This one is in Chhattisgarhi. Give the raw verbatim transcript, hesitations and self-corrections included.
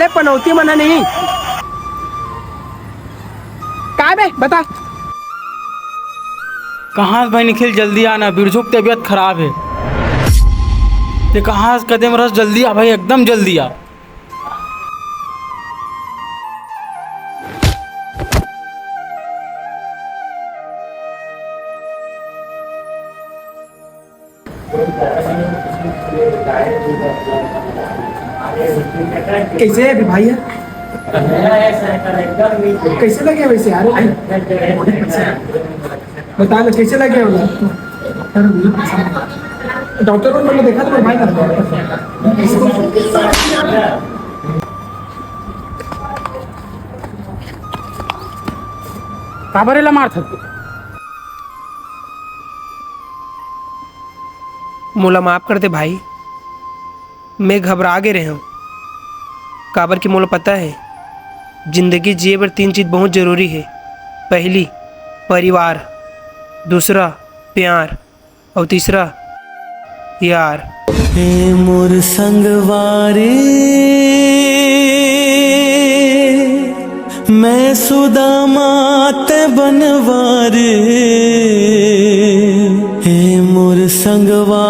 पनौती मन ह नहीं। काय बे, बता। कहाँ से भाई निखिल, जल्दी आना, बिरजू की तबीयत खराब है। ते कहाँ से कदम रस, जल्दी आ भाई, एकदम जल्दी आ। कैसे है अभी भाई? कैसे लगे वैसे यार? बता ना, कैसे लगे हो? डॉक्टर को मैंने देखा तो भाई ना। काबर एला मारथस? मोला माफ कर दे भाई, मैं घबरा गे रहेंव। काबर कि मोला पता है, जिंदगी जिए बर तीन चीज बहुत जरूरी है। पहली, परिवार, दूसरा, प्यार, और तीसरा, यार। ए मोर संगवारी, मैं सुदामा ते बनवारी। ए मोर संगवा